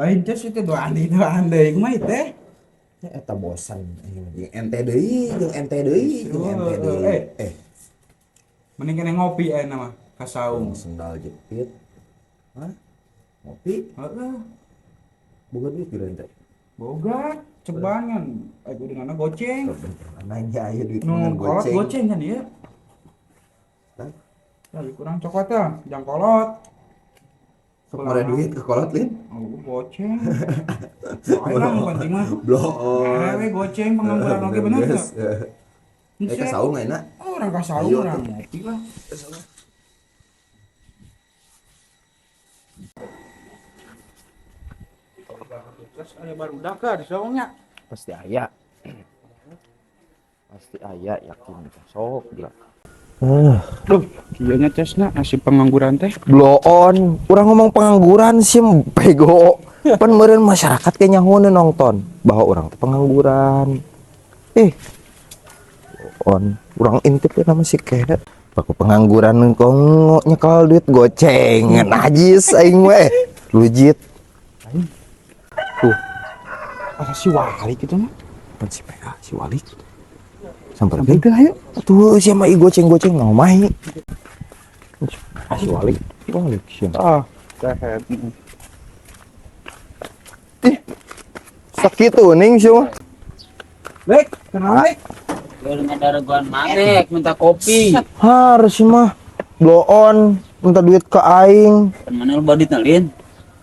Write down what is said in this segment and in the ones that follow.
Lain ces itu doaan deui doaan deui kumaha ieu teh? Ya, eta bosan jeung ente deui, jeung ente deui, jeung ente deui. Eh. Eh, Mending kene ngopi ayeuna mah ka saung. Sendal jepit. Hah? Ngopi? Heeh. Boga duit geura ente. Boga ceban kan eh kudu goceng. Nanya aya duit Nu dengan kolot goceng. Goceng kan ieu. Hah? Lagi kurang coklat ya, jang kolot. Sok mere duit ke kolot lin. Oh, goceng. Lain lah nu penting mah. Bloon. We goceng pengangguran oge bener teu? Eh, ka saung ayeuna. Oh, urang ka saung Ayo, urang tuh. Ngopi lah. Terus aya barudak ka di saungnya. Pasti aya. Pasti aya yakin sok gila. Duh, kieu nya cesna nasib pengangguran teh. Bloon, urang ngomong pengangguran sih bego. Pan meureun masyarakat kayaknya nyaho nonton bahwa urang teh pengangguran. Eh. Bloon, urang intip ya nama si kehet. Baku pengangguran kong nyekel duit goceng, najis aing we. Lujit. Tuh, Asa si Wali gitu mah. Pan si PA si Wali. Sampai Sampai ayo. Tuh si mah goceng-goceng ngomahi. Si Wali, Wali siapa? Ah, kehet. Ih, sakit ning sih mah. Lek, kenal lek. Gue minta reguan manek, minta kopi. Harus sih mah. Bloon, minta duit ke aing. Kan mana lu badit nalin?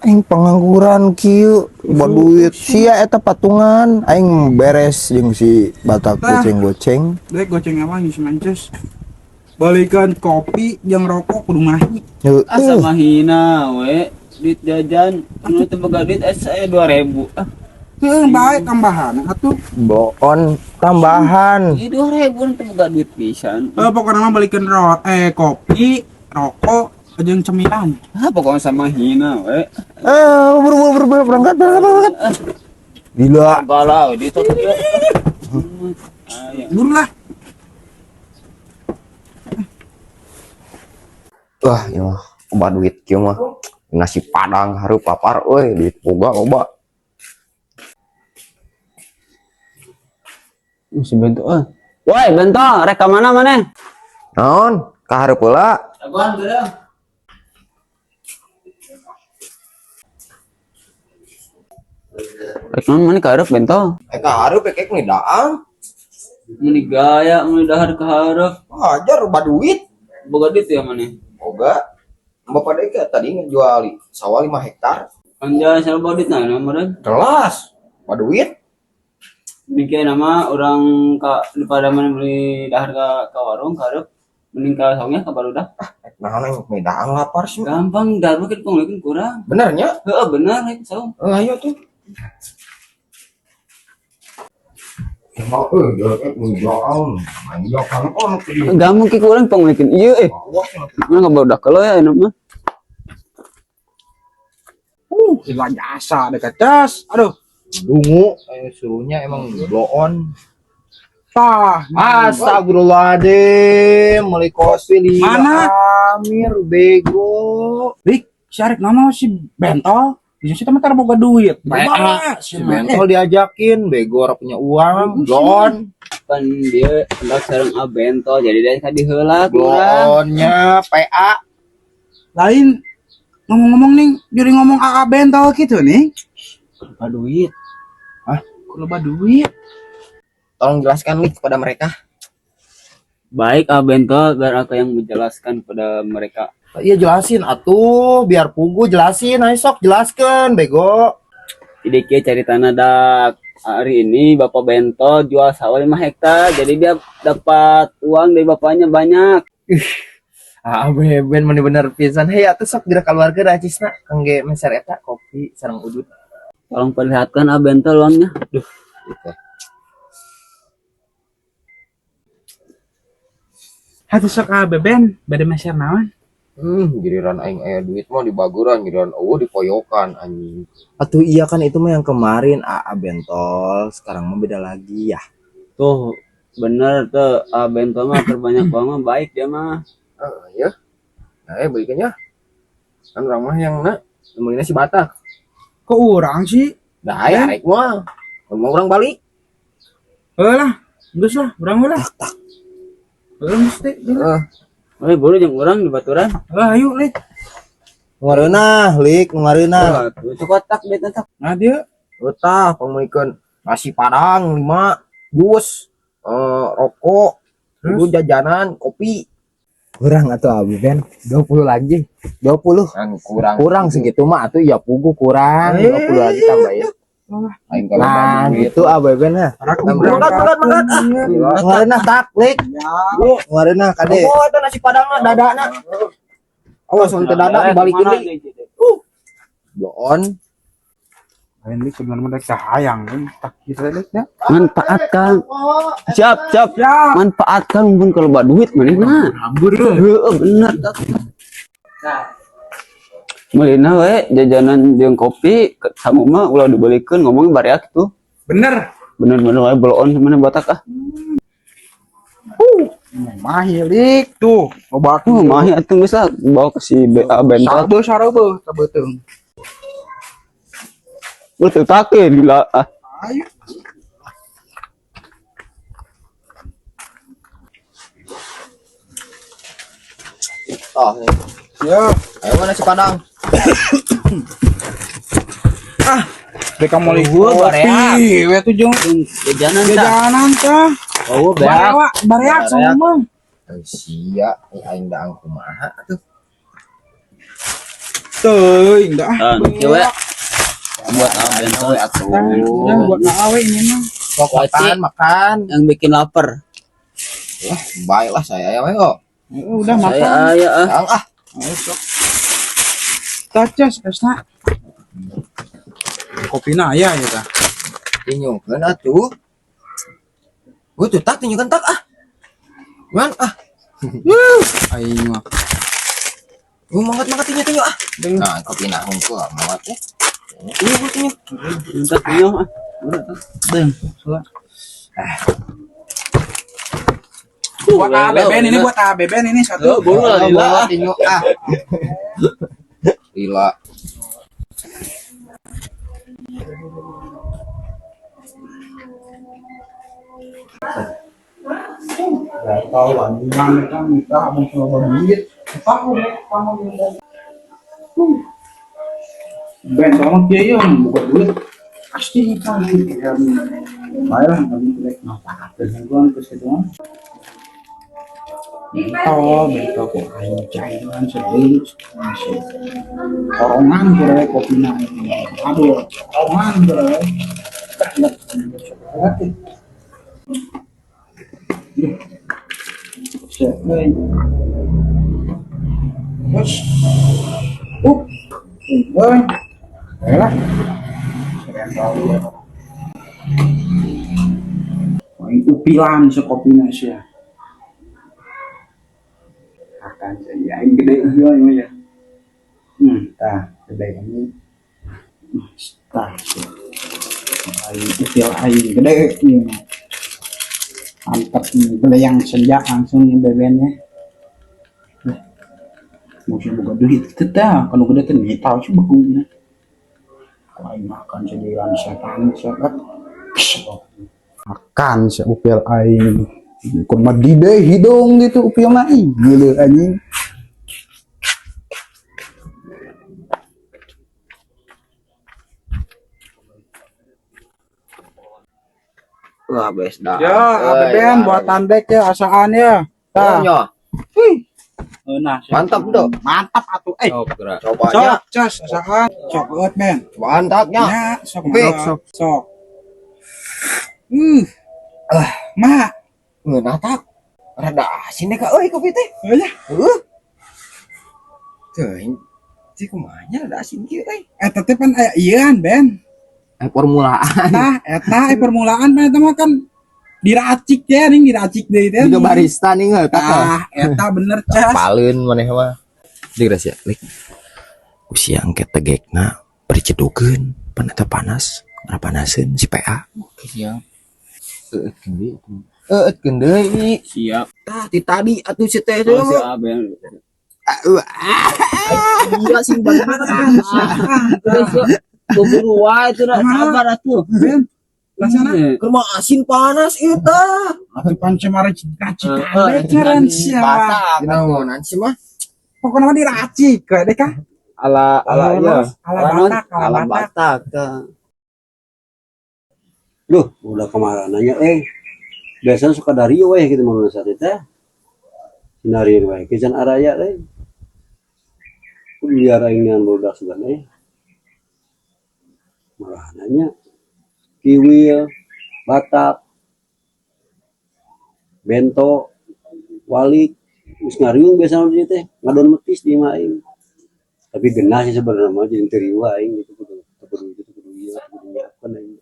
Aing pengangguran kieu, buat duit. Sia eta patungan, aing beres jeung si batak Tah. goceng-goceng. Lek goceng apa nih si Mances? Balikan kopi jeung rokok kudu mahi. Heueuh. Asa mahina we. Duit jajan, nu teu boga duit saya 2000. Ah, Heuh, bae tambahan atuh. Bloon tambahan. ieu 2000 nu teu boga duit pisan. Eh, pokoknya mah balikan kopi, rokok, jeung cemilan. Ah, pokoknya sama hina we. Eh, buru buru buru buru berangkat berangkat berangkat. Gila. Galau di itu. Ayo. Buru lah. Wah, ya mah loba duit kieu mah. Nasi padang hareup papar euy, duit boga loba. Si Bento ah. Woi, Bento, rek ka mana maneh? Naon? Ka hareup heula. Jagoan geureuh. Rek naon maneh ka hareup Bento? Eh, ka hareup ek meuli daang. Meuni gaya, meuni dahar ka hareup. Wajar loba duit. Boga duit ya maneh? Boga. Bapak deui ka tadi ngejual sawah 5 hektar. Anjay, salah boga duit nah meureun. Jelas. Loba duit. Demikian nama orang ka daripada mana beli dahar ka warung ka hareup mending ka saungnya ka barudak. Naon aing meuli daang lapar sih. Gampang dahar mah kitu kurang. Bener nya? Heeh, bener rek saung. Eh, ayo tuh. Ya mau euy, jalan meuli daang. Main belakang on kieu. Gampang ki kurang pangulikeun ieu eh. Awas. Mana ka barudak kalau ya enak mah. Gila jasa dekat cas. Aduh. Dungu, suruhnya emang bloon. Tah. Astagfirullahaladzim, meuli kopi lila. Mana? Amir bego. Lik, si Arif nama si Bentol. Bisa sih teman boga duit. Boga, Si Bentol diajakin, bego ora punya uang, bloon. Pan dia hendak sareng A Bentol jadi dia ka diheula kurang. Bloonnya PA. Lain ngomong-ngomong nih, jadi ngomong AA Bentol gitu nih. Loba duit. Hah? Loba duit. Tolong jelaskan nih kepada mereka. Baik A Bentol, biar aku yang menjelaskan kepada mereka. Iya jelasin atuh, biar pugu jelasin, ayo sok jelaskan, bego. Jadi kia cari tanah dak. Hari ini Bapak Bentol jual sawah 5 hektar, jadi dia dapat uang dari bapaknya banyak. Ah, beben mana bener pisan. Hei, atuh sok geura keluarga da acisna kangge meser eta kopi sareng udut. Tolong perlihatkan A Bentol uangnya. Duh, gitu. Hati sok A Beben, bade meser naon? Giliran aing aya duit mah dibaguran, giliran eueuh dipoyokan anjing. Atuh iya kan itu mah yang kemarin AA Bentol, sekarang mah beda lagi ya. Tuh, bener tuh A Bentol mah terbanyak uang mah baik dia mah. Ah, ya. Nah, balikannya. Kan urang mah yang na, nemuinnya si Batak. Kok urang sih? Dah ya rek mah. Mau urang balik. Heuh lah. Geus lah, urang we lah. Heuh geus teh. Heeh. Oi, buru jeung urang di baturan. Heuh ayo lik. Ngareunah, lik, ngareunah. Itu kotak duit tak. Nah dia Betah pangmeulikeun nasi padang 5, jus, rokok, terus jajanan, kopi. Kurang atuh abi Ben, 20 lagi. 20. Kan kurang. Kurang segitu mah atuh ya pugu kurang 20 lagi tambahin. Aing kalau Nah, duit. gitu abe Ben ha. Mangkat, mangkat, mangkat. Ah. Ngareunah tak, lik. Ngareunah kade. Oh, itu nasi padang na dadana. Awas mun teu dada dibalikin deui. Bloon. Lain lik sebenarnya mereka hayang kan tak kira lik ya. Manfaatkan. Siap, siap. Siap. Manfaatkan mun kalau bawa duit manehna. Kabur deh. Heeh, bener. Meulina we jajanan jeung kopi sama mah ulah dibalikeun ngomong bareak tuh. Bener. Bener-bener wae bloon mana batak ah. Mahi lik tuh. Obat. Mah atuh geus lah bawa ke si BA bentot. Sabe sarebe sabeteung. Betul take gila ah. Ayo. Oh, nih. Ya. Ayo mana nasi padang? Mereka mau Eueuh, kopi, bareak. we tuh jeung Jajanan tah. jajanan tah. Oh, beak. Bareak, bareak semua. Eh, sia, eh, aing daang kumaha atuh. Teuing dah. Ah, kieu we. Buat ah bentot Atuh. Dah buat naawe ini mah. Sok makan, makan. yang bikin lapar. Wah, baiklah saya ya, we, oh. Ya, udah Saya makan. aya ah. Daang ah. Ayo sok. Tacas esna. Kopina aya ya tah. Tinyukeun atuh. Gua tuh tak tinyukeun tak ah. Man ah. Aing mah. Gua mangkat-mangkat tinyu tinyu ah. Nah, kopi nah hungkul mangkat teh. Tinyu gua tinyu. Bentar tinyo ah. Deung. Buat ABBN ini, buat ABBN ini satu. Oh, buru lah lila. Bawa tinyu ah. Lila. Tahu anjing mereka minta mau coba duit. Tahu kamu minta. Ben sama kieu ya buka duit. Pasti kita duit ya. Baiklah, kami jelek manfaatkeun gua geus kitu mah. Bento, bento kok aing cairan sedih, masih korongan kira kopina ini. Aduh, korongan kira. Terus, woi, lah. Upilan sekopina sih ya. Akan saya yang gede iya ini ya. Tah gede ini. Tah. Aing upil aing gede ini. Mantap nih, gede yang senja langsung nih bebennya. Mau sih buka duit kita kalau gede tuh nih tahu sih bagusnya. Kalau aing makan sedilan setan setan. Makan si upil aing. Kumaha dide hidung gitu upil mah ih geuleuh anjing. Wah, bes dah. Ya, ABBN buat tandek ya asaan ya. Tah. Tah. Nah, Mantap tuh. Mantap atuh. Eh, Coba sok, cas asaan. Sok eueuh, Ben. Mantapnya. Ya, sok Oke. mantap. Sok. Ah, ma. Ngeunah tak. Rada asin deh ka euy kopi teh. Oh ya. Heuh. Teuing. Cik kumaha nya rada asin kieu euy. Eta teh pan aya ieuan, Ben. Permulaan. Tah, eta permulaan pan eta mah kan diracik ya, ning diracik deui teh. Juga barista nih nggak tak. Tah, eta bener cas. Paleun maneh mah. Di rahasia lik. Usia engke tegekna beri cedukeun pan eta panas, panaseun si PA. Siap. Eueuh deui. Siap. Tah ti tadi atuh si teh Oh, si ABN. Iya sing banget. Keburu wae itu dah, sabar atuh. Ben. Rasana Keur mah asin panas ieu tah. atuh pan cemara racikan ngaran sia. Batak. Dinaonan sih mah? Pokoknya mah diracik we deh kah. Ala ala ya. Ala Batak, ala Ala Batak. Batak. Tah. Duh, udah kemarin nanya, biasanya suka dari weh gitu mau saat itu sinarin weh, kican araya biar aing dengan bodak sugan malah nanya, Kiwil, Batak, Bento, Walik, geus ngariung biasanya di teh, ngadon metis di imah aing. Tapi genah sih sebenarnya mah jadi teu riweuh aing gitu kudu kudu gitu kudu ieu kudu nyiapkeun aing.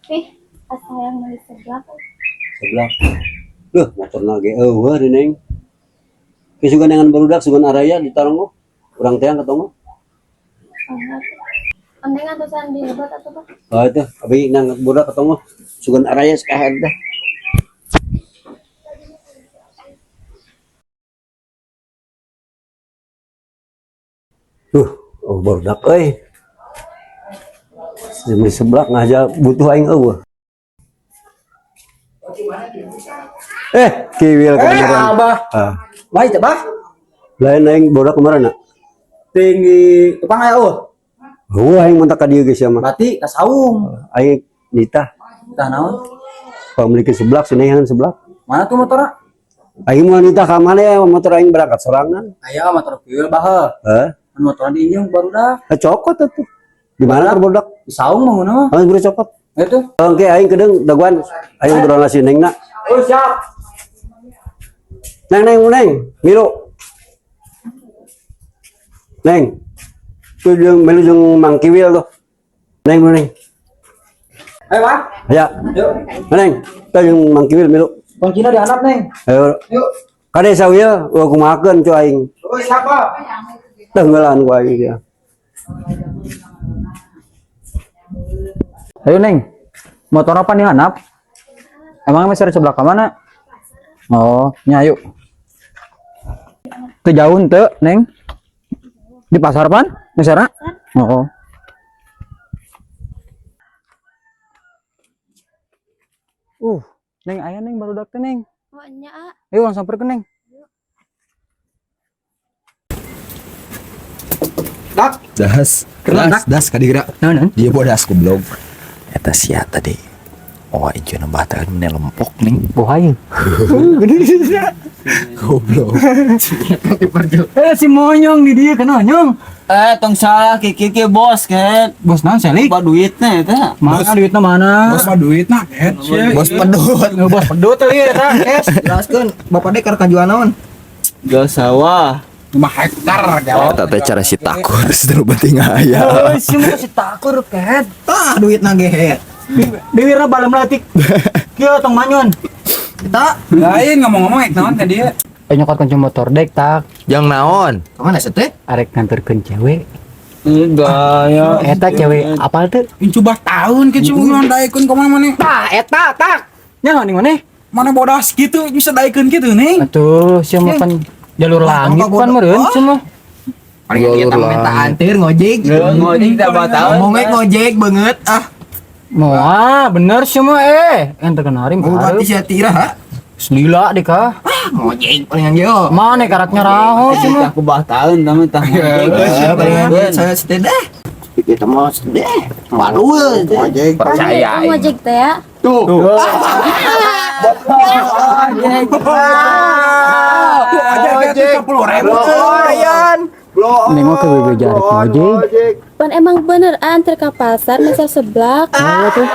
Ih, asa yang meuli seblak. Sebelah. Duh, motorna ge eueuh di neng. Ki sugan dengan barudak sugan araya di taronggo. Urang teang ketemu. Mending atusan di obat atau apa? Oh itu, abi nang budak ketemu sugan araya sekahed dah. Duh, oh barudak euy. Demi seblak ngaja butuh aing eueuh. Kiwil kemarin. Abah. Ah. Baik teh, Bah. Lain aing bodak kemarin nak. Tinggi tukang aya eueuh. Eueuh aing mun ka dieu geus sia mah. Berarti ka saung. Aing nitah Tah naon? pamiliki seblak sinehan seblak. Mana tuh motorna? Aing mah nitah ka mana ya motor aing berangkat sorangan. Aya motor kieu bah. Heh. Motorna diinjeum barudak. Eh, cokot atuh. Di mana keur bodak? Di saung mah mun mah. Aing buru cokot. Itu. Oke aing kedeung daguan aing ngobrol si Neng na. Oh, siap. Neng neng neng, milu. Neng. Tuh jeung milu jeung Mang Kiwil tuh. Neng neng. Ayo, Bah. Ya. Yuk. Neng, tuh jeung Mang Kiwil milu. Kuncina dihandap, Neng. Ayo. Yuk. Kade sawil, ulah kumahakeun cu aing. Oh, siapa? Tenggelan ku aing dia. Ayo, Neng. Motor apa nih handap? Emang meser sebelah ke mana? Oh, nya yuk. Teu jauh teu, Neng. Di pasar pan? Meserna? Oh. Neng aya Neng barudak teh Neng. Oh, nya, ah. Ayo langsung samperkeun Neng. Das, das, das kadieu. Naon? Dia bodas goblok. Eta sia tadi. Oh, ieu nambah teh mene lempok ning. Bohai. Goblok. Si monyong di dia kena nyong. Tong salah kiki ki bos ket. Bos naon selik? Ba duitnya eta. Mana duitna mana? Bos mah duit nah, ket. Bos pedot. Bos pedot teh eta, kes. Jelaskeun bapak dek keur kajual naon? Jual sawah. 5 hektar jawab. Eta teh cara si takur terus penting aya. Oh, si mah si takur ket. Tah duitna ge het. Biwirna balem latik. Kieu tong manyun. Eta Lain ngomong-ngomong ek naon tadi ya. Nyokot kunci motor dek tak Jang naon? Kemana sih teh? arek nganterkeun cewek. Enggak ya. Eta cewek apal teu? Incu bah tahun ke cuman daekeun ka mana-mana. Tah eta tak. Nya ning maneh? Mana bodas gitu bisa daekeun gitu nih. Atuh sia mah pan jalur langit pan meureun sia mah. Paling kita minta antir ngojek gitu. Ngojek tak tahu. Ngomongnya ngojek banget ah. Moal bener sia mah nganterkeun harim. Oh, berarti sia tira ha? Lila deh kah? Ah, ngojek palingan ge. oh. Mana karaknya raho sia mah. Aku bah tahun tapi tah. Eh, palingan ge saya teh deh. Kita mau deh. Malu ngojek. Percaya. Kamu ngojek teh ya? Tuh. Tuh aja kayak 30 ribu. Lumayan. Nengok ke bebe jarik ngojek. Pan emang bener anter ke pasar meser seblak. Oh, tuh.